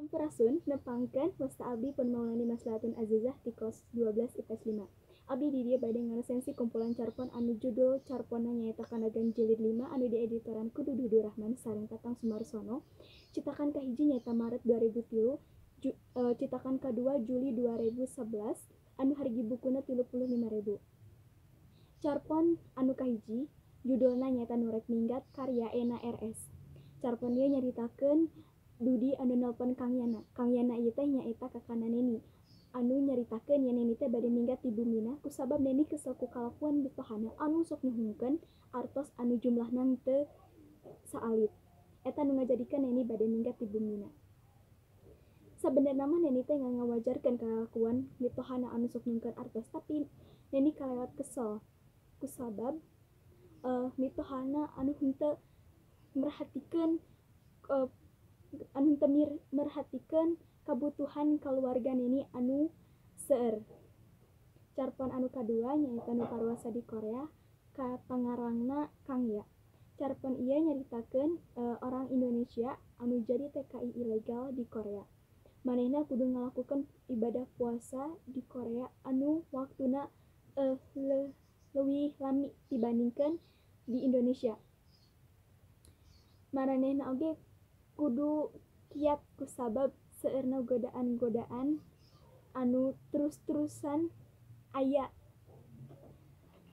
Sampurasun, nepangkeun wasta abdi pun Maulani Maslahatun Azizah ti kelas 12 IPS 5. Abdi di dieu bade ngaresensi kumpulan carpon anu judul carponna nyaeta Kanagan Jilid 5 anu dieditoran ku Dudu Rahman sareng Tatang Sumarsono. Citakan kahiji nyaeta Maret 2003, citakan kadua Juli 2011 anu hargi bukuna 35.000. Carpon anu kahiji judulna nyaeta Nurek Minggat karya Ena RS. Carpon ieu nyaritakeun Dudi anu nelpon Kang Yana. Kang Yana ieu teh nyaeta kakana Neni. Anu nyaritakeun yen Neni teh bade minggat ti bumina kusabab Neni kesel ku kalakuan mitohana anu sok nyuhungkeun artos anu jumlahna teu saalit. Eta nu ngajadikeun Neni bade minggat ti bumina. Sabenerna mah Neni teh ngawajarkeun kalakuan mitohana anu sok nyuhungkeun artos, tapi Neni kalewat kesel kusabab mitohana anu henteu merhatikeun anu teu merhatikeun kabutuhan kaluarga Neni anu seueur. Carpon anu kadua nyaeta nu paruasa di Korea ka pangarangna Kang Ya. Carpon ieu nyaritakeun orang Indonesia anu jadi TKI ilegal di Korea. Manehna kudu ngalakukeun ibadah puasa di Korea anu waktuna leuwih lami dibandingkeun di Indonesia. Maranehna oge kudu kiat kusabab seueurna godaan-godaan anu terus-terusan aya.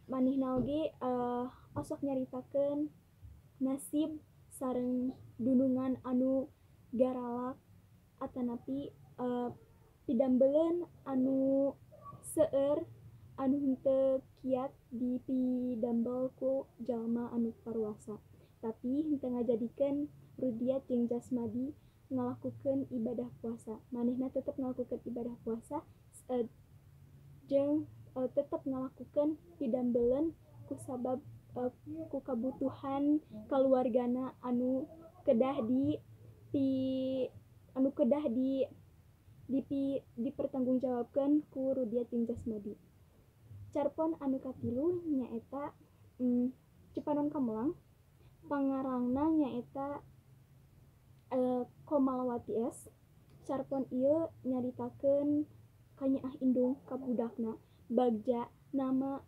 Manehna oge osok nyaritakeun nasib sareng dunungan anu garalak atanapi pidambeleun anu seueur anu henteu kiat dipidambel ku jalma anu paruasa. Tapi henteu ngajadikeun Rudiat jeung Jasmadi ngalakukeun ibadah puasa. Manehna tetep ngalakukeun ibadah puasa jeung tetep ngalakukeun pidambeleun kusabab ku kabutuhan kaluargana anu kedah di pi anu kedah di dipi dipertanggungjawabkeun ku Rudiat jeung Jasmadi. Carpon anu katilu nyaeta Cipanon Kamelang. Pangarangna nyaeta Komalawati S. Carpon ieu nyaritakeun kanyaah indung ka budakna Bagja nama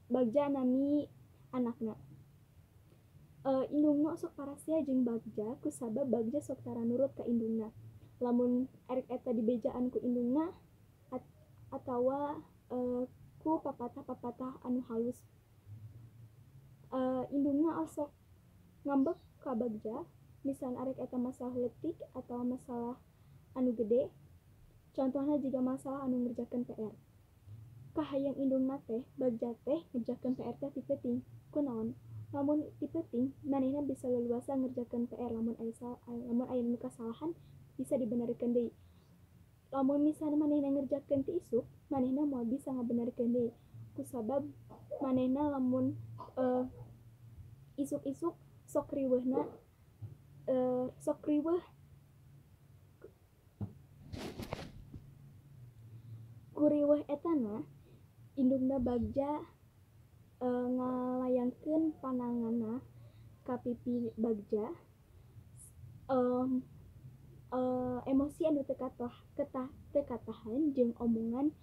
Bagja nami anakna. Indungna sok parasea jeung Bagja kusabab Bagja sok tara nurut ka indungna. Lamun erek eta dibejaan ku indungna atawa ku papatah-papatah anu halus. Indungna osok ngambek ka Bagja misalna arek eta masalah leutik atau masalah anu gede, contohna jiga masalah anu ngerjakeun PR. Kahayang indungna teh Bagja teh ngerjakeun PR teh ti peuting. Kunaon? Lamun ti peuting manehna bisa leluasa ngerjakeun PR, lamun aya nu kasalahan bisa dibenerkeun deui. Lamun misalna manehna ngerjakeun ti isuk, manehna moal bisa ngabenerkeun deui kusabab manehna lamun isuk-isuk sok riweuhna sok riweuh ku riweuh etana indungna Bagja ngalayangkeun pananganna ka pipi Bagja. Emosi anu teu katahan jeung omongan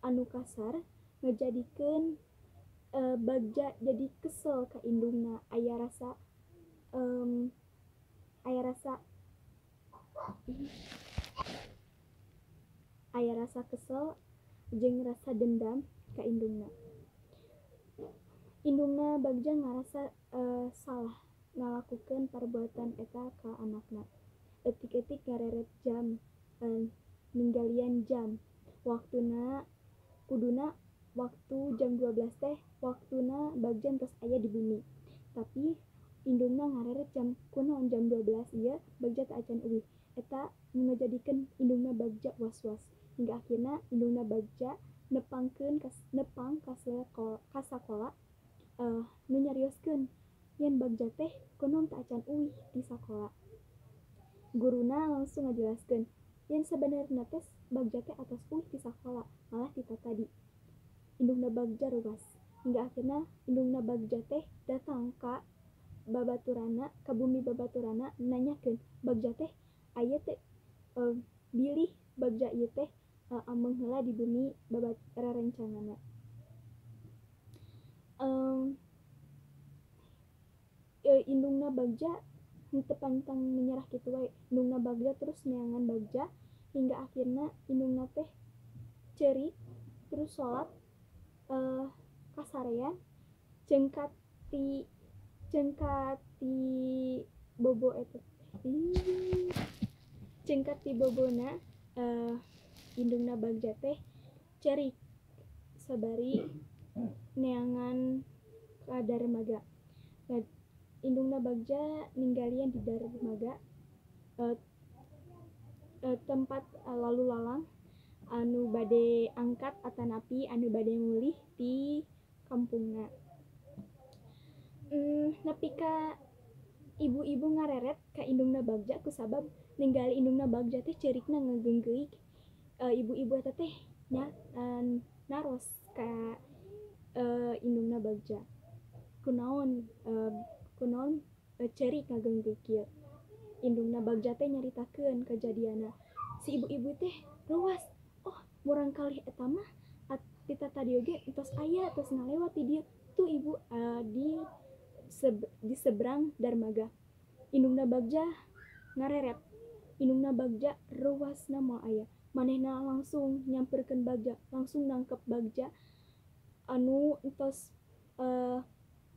anu kasar ngajadikeun Bagja jadi kesel ka indungna. Aya rasa kesel jeung rasa dendam ka indungna. Indungna Bagja ngarasa salah ngalakukeun perbuatan eta ka anakna. Etik-etik ngareret jam, ninggalian jam. Waktuna kuduna waktu jam 12 teh waktuna Bagja tos aya di bumi. Tapi indungna ngareret jam kunaon jam 12 ieu Bagja teu acan euwih. Eta nu ngajadikeun indungna Bagja was-was. Hingga akhirna indungna Bagja nepang ka sakola nu nyarioskeun yen Bagja teh kunaon teu acan euwih di sakola. Guruna langsung ngajelaskeun yen sabenerna teh Bagja teh atos euwih di sakola malah ti tadi. Indungna Bagja reuwas. Hingga akhirna indungna Bagja teh datang ka babaturana, ka bumi babaturana nanyakeun Bagja teh aya teh Bagja henteu pantang menyerah kitu wae. Indungna Bagja terus neangan Bagja hingga akhirna indungna teh ceurik terus salat kasarean cengkat ti bobo eta cengkat ti bobona indungna Bagja teh ceurik sabari neangan ka darmaga. Nah, indungna Bagja ninggalian di darmaga tempat lalu lalang anu bade angkat atanapi anu bade mulih ti kampungna. Nepi ka ibu-ibu ngareret ka indungna Bagja kusabab ninggali indungna Bagja teh ceurikna ngageunggeuk. Ibu-ibu eta teh nya naros ka indungna Bagja, kunaon ceurik ngageunggeuk kieu. Indungna Bagja teh nyaritakeun kajadianna. Si ibu-ibu teh ruas, oh murang kalih eta mah ti tadi oge tos aya tos ngalewat ti dieu tuh ibu di seberang darmaga. Indungna Bagja ngareret, indungna Bagja ruasna moal aya. Manehna langsung nyamperkeun Bagja, langsung nangkep Bagja anu entos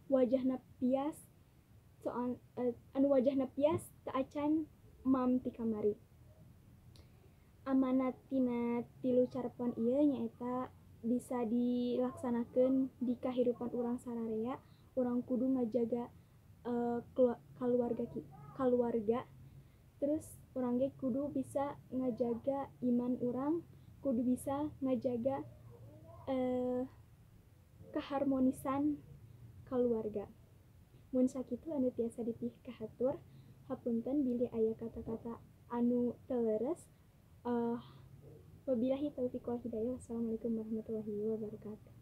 wajahna pias soal anu wajahna pias teu acan mam ti kamari. Amanat tina tilu carpon ieu nyaeta bisa dilaksanakeun di kahirupan urang sararea. Urang kudu ngajaga kaluarga, terus urang ge kudu bisa ngajaga iman urang, kudu bisa ngajaga keharmonisan keluarga. Mun sakitu anu tiasa dipikahatur, hapunten bilih aya kata-kata anu teu leres. Wabillahi taufiq wal hidayah. Wassalamualaikum warahmatullahi wabarakatuh.